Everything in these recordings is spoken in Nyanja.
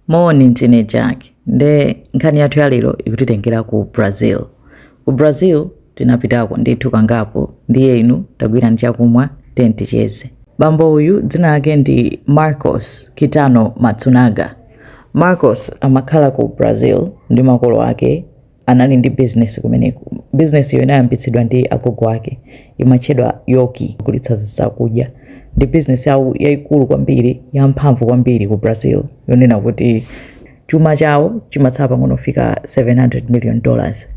Moni, ndine Jack. Nde nkhani yathu ya lero ikutitengera ku Brazil. Ku Brazil tinapitako ndithu kangapo, ndiye inu tagwirani chakumwa, tiyeni ticheze. Bambo uyu dzina lake ndi Marcos Kitano Matsunaga. Marcos amakhala ku Brazil ndi makolo ake. Anali ndi business kumeneko. Business iyo inayambitsidwa ndi agogo ake, imatchedwa Yoki, kugulitsa zakudya. Ndi business yawo yayikulu kwambiri, yamphamvu kwambiri ku Brazil, yonena kuti chuma chawo chimatsala pang'ono kufika $700 million.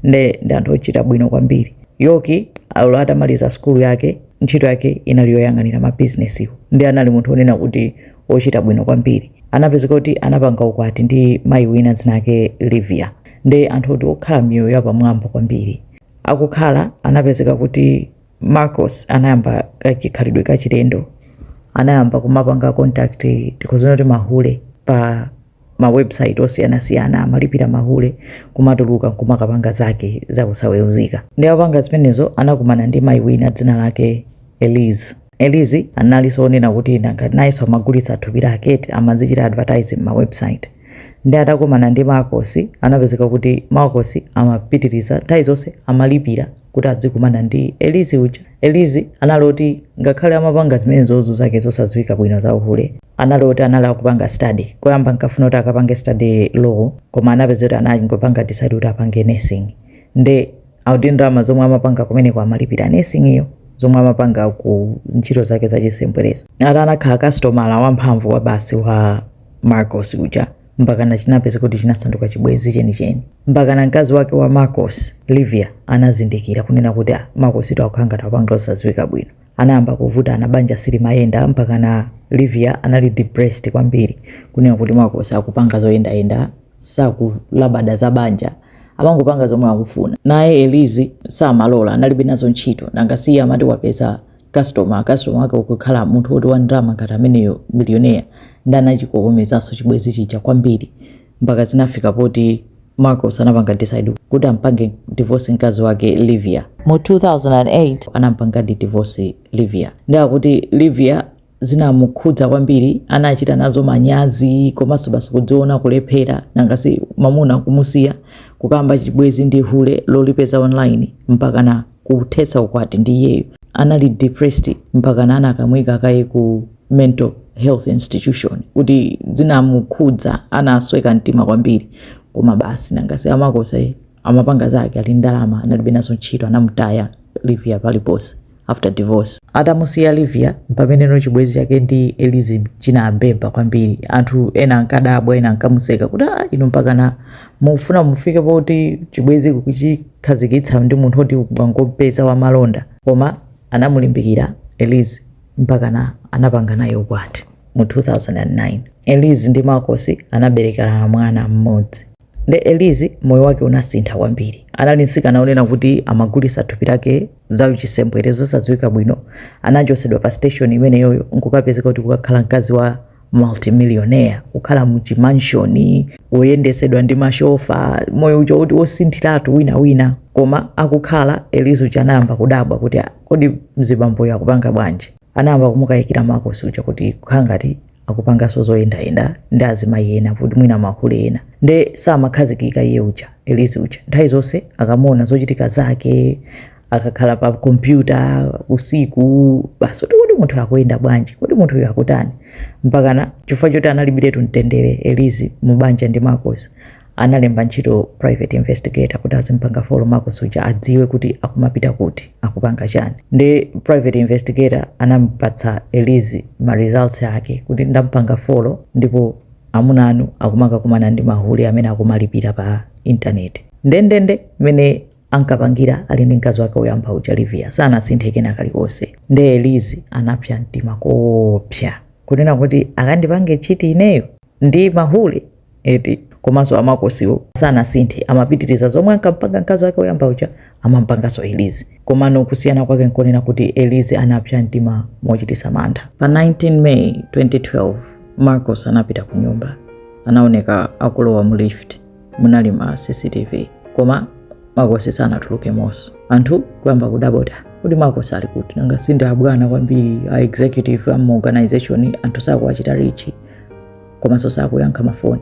Nde ndi anthu ochita bwino kwambiri. Yoki alo atamaliza sukulu yake, ntchito yake inali yoyang'anira mabizinesiwo, ndi anali munthu onena kuti ochita bwino kwambiri. Anapezeka kuti anapanga ukwati ndi mayi wina dzina lake Livia, ndi anthu oti okhala miyoyo yapamwamba kwambiri. Akukhala, anapezeka kuti Marcos anayamba kachikhalidwe kachilendo. Anayamba kumapanga contact, tikhoza kuti mahule, pa ma website osiyanasiyana. Amalipira mahule, kumatuluka nkumakapanga zake zakusaweruzika. Ndi apanga zimenezo, anakumana ndi mayi wina dzina lake Elise. Elise analinso onena kuti nanga nayenso amagulitsa thupi lake, amazichita advertising ma website. Ndi atakumana ndi Marcos, anapezeka kuti Marcos amapitiriza nthawi zonse amalipira kuti adzikumana ndi Elise uja. Elise anali oti ngakhale amapanga zimenezozo zake zosadziwika bwino za uhule, anali oti anali akupanga study. Koyamba nkafuna kuti akapange study law, koma anapeza kuti anangopanga decide kuti apange nursing. Nde akuti ndalama zomwe amapanga kumeneko amalipira nursing iyo, zomwe amapanga ku ntchito zake zachisembwerezo. Ati anakhala kastomala wamphamvu wa basi wa Marcos uja, mpakana chinapeza kuti chinasanduka chibwenzi chenicheni, mpakana mkazi wake wa Marcos, Livia, anazindikira kunena kuti, ah, Marcos itu akukhala ngati akupanga zosadziwika bwino. Anayamba kuvutana, banja silimayenda, mpakana Livia anali depressed kwambiri kunena kuti Marcos akupanga zoyendayenda, sakulabada za banja, amangopanga zomwe akufuna. Naye Elise samalola, analibe nazo ntchito. Nanga siye amati wapeza customer, customer wake ukukhala munthu woti wa ndalama ngati ameneyo, millionaire. Ndi anachikokomezanso chibwenzi chija kwambiri, mpaka zinafika poti Marcos anapanga decide kuti ampange divorce mkazi wake Livia. Mu 2008 anampanga di divorce Livia. Ndi akuti Livia zinamukhudza kwambiri, anachita nazo manyazi, komanso basi kudziona kulephera. Nanga si mamuna kumusiya, kukamba chibwenzi ndi hule lolipeza online, mpakana kuthetsa ukwati ndi iyeyo. Anali depressed, mpakana anakamwika kaye ku mental health institution, kuti zinamukhudza, anasweka mtima kwambiri. Koma basi, nanga si a Marcos amapanga zake, ali ndalama, analibe nazo ntchito. Anamutaya Livia paliponse after divorce. Atamusiya Livia, pameneno chibwenzi chake ndi Elise chinabeba kwambiri. Anthu ena ankadabwa, ena ankamuseka kuti, ah, inu mpakana mufuna mufike poti chibwenzi kuchikhazikitsa ndi munthu oti mwangopeza wamalonda? Koma anamulimbikira Elise, mpakana anapanga naye ukwati mu 2009. Elise ndi Marcos anaberekerana mwana mmodzi. Nde Elise moyo wake unasintha kwambiri. Anali mtsikana onena kuti amagulitsa thupi lake za chisembwere zosadziwika bwino. Anachosedwa pa station imeneyoyo nkukapezeka kuti kukakhala mkazi wa multimillionaire, kukhala muchimanshoni, woyendesedwa ndi mashofa, moyo uja kuti wosinthiratu winawina. Koma akukhala, Elise uja anayamba kudabwa kuti, ah, kodi mzibamboyo akupanga bwanji? Anayamba kumukayikira Marcos uja kuti kukhala ngati akupanganso zoyendayenda ndi azimayi ena, kuti mwina mahule ena. Nde samakhazikika iye uja, Elise uja. Nthawi zonse akamuona zochitika zake, akakhala pa kompyuta usiku, basi kuti kodi munthu akuyenda bwanji? Kodi munthu uyu akutani? Mpakana chifukwa choti analibiretu mtendere Elise mubanja ndi Marcos, analemba ntchito private investigator kuti azimpanga follow Marcos uja, adziwe kuti akumapita kuti, akupanga chani. Ndi private investigator anampatsa Elise ma results ake kuti ndampanga follow, ndipo amuna anu akumakakumana ndi mahule amene akumalipira pa intaneti, ndendende mmene ankapangira ali ndi mkazi wake woyamba uja, Livia. Sanasinthe kena kalikonse. Nde Elise anapsa mtima koopsa kunena kuti akandipange cheat ineyo ndi mahule eti? Komanso a Marcosiwo sanasinthe, amapitiriza zomwe ankampanga mkazi wake woyamba uja, amampanganso Elise. Komano kusiyana kwake nkonena kuti Elise anapsa mtima mochitisa mantha. Pa 19 May 2012 Marcos anapita ku nyumba, anaoneka akulowa mu lift, munali ma CCTV, koma Marcos sanatulukemonso. Anthu kuyamba kudabwa kuti Marcos ali kuti? Nanga sindi abwana kwambiri, a executive a mu organization, anthu sakuwachita reach, komanso sakuyankha mafoni.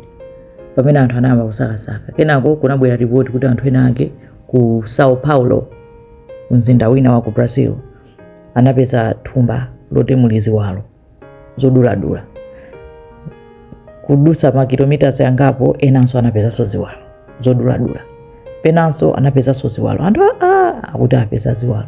Pamene anthu anayamba kusakasaka, kenako kunabwera ripoti kuti anthu ena ake ku Sao Paulo, mzinda wina wa ku Brazil, anapeza thumba loti muli ziwalo zoduladula. Kudusa makilomita angapo, enanso anapezanso ziwalo zoduladula, penanso anapezanso ziwalo. Anthu akuti apeza ziwalo.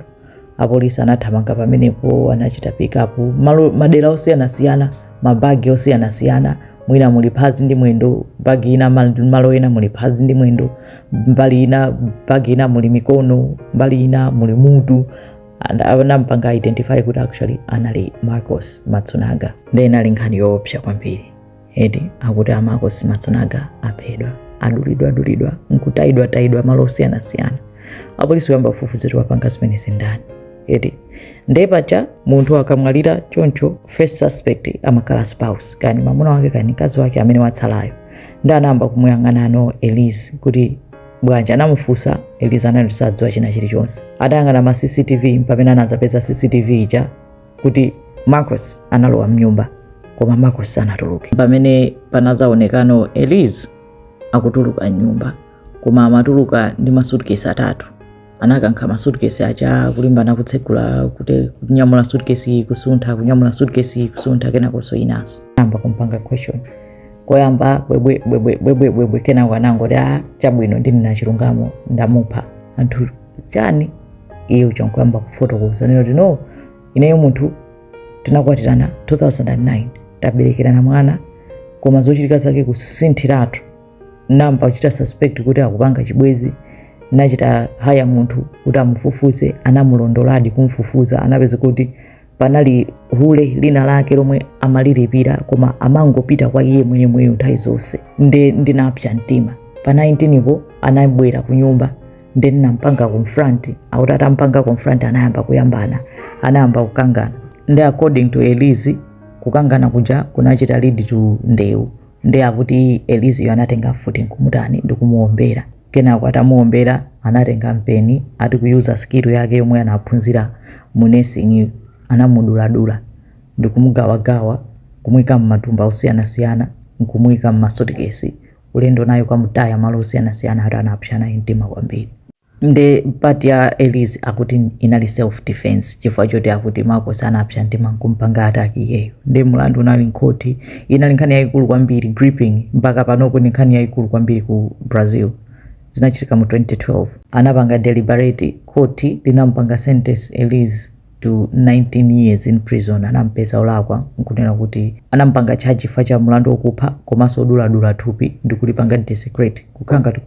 Apolisi anathamanga pamenepo, anachita pick up malo, madera osiyanasiyana, mabagi osiyanasiyana. Mwina muli phazi ndi mwendo, bagi ina, malo ena muli phazi ndi mwendo, mbali ina, bagi ina muli mikono, mbali ina muli mutu. And anampanga identify kuti actually anali Marcos Matsunaga. Ndi inali nkhani yoopsa kwambiri eti. Akuti a Marcos Matsunaga aphedwa, adulidwa adulidwa, nkutayidwa tayidwa malo osiyanasiyana. Apolisi kuyamba kufufuza kuti wapanga zimenezi ndani eti. Ndiye paja munthu akamwalira choncho, first suspect amakhala spouse, kani mwamuna wake kani mkazi wake amene watsalayo. Ndi anayamba kumuyang'anano Elise kuti bwanji. Anamufunsa Elise, anati sadziwa china chilichonse. Atayang'ana ma CCTV, pamene anadzapeza CCTV ija kuti Marcos analowa mnyumba koma Marcos sanatuluke. Pamene panazaonekano Elise akutuluka mnyumba, koma amatuluka ndi masuitcase atatu. Anakankha masuitcase aja, kulimbana kutsekula, kuti kunyamula suitcase iyi, kusuntha, kunyamula suitcase iyi, kusuntha, kenakonso inanso. Amba kumpanga question koyamba, bwebwe bwebwe bwebwe bwebwe. Kenako anangoti, "A chabwino, ndinena chilungamo, ndamupha." Anthu, "Chani?" Iye uja nkuyamba kufotokoza neno kuti, "No, ineyo munthu tinakwatirana 2009, taberekerana mwana, koma zochitika zake kusinthiratu, namba kuchita suspect kuti akupanga chibwezi. Nachita hire munthu kuti amufufuze. Anamulondoladi, kumfufuza, anapeza kuti panali hule lina lake lomwe amalilipira, koma amangopita kwa iye mwenemweyo nthawi zonse. Nde ndinapsa mtima. Pa 19 po anabwera ku nyumba, nde ndinampanga confront." Akuti atampanga confront, anayamba kuyambana, anayamba kukangana. Ndi according to Elise, kukangana kuja kunachita lead to ndewu. Ndi akuti Elise anatenga mfuti nkumutani, ndikumuombera. Kenako atamuombera, anatenga mpeni, ati kuyuza skill yake yomwe anaphunzira mu nursing, anamuduladula ndikumugawagawa, kumuyika mmatumba osiyanasiyana, nkumuyika mmasutikesi, ulendo nayo kamutaya malo osiyanasiyana. Ati anapsa naye mtima kwambiri. Nde part ya Elise akuti inali self defense, chifukwa choti akuti Marcos anapsa mtima nkumpanga attack iyeyo. Nde mulandu unali mkhoti. Inali nkhani yayikulu kwambiri, gripping. Mpaka panopo ni nkhani yayikulu kwambiri ku Brazil. Zinachitika mu 2012. Anapanga deliberate, court linampanga sentence Elise to 19 years in prison. Anampeza olakwa, nkunena kuti anampanga charge chifukwa cha mulandu wokupha komanso oduladula thupi ndi kulipanga desecrate, kukhala ngati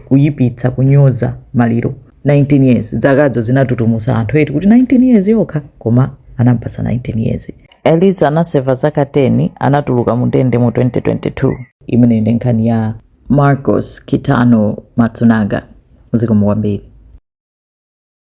kuyipitsa, kunyoza maliro. 19 years, zakazo zinatutumusa anthu eti, kuti 19 years yokha, koma anampasa 19 years. Elise anaseva zaka 10, anatuluka mu ndende mu 2022. Imene ndi nkhani ya Marcos Kitano Matsunaga. Zikomo kwambiri.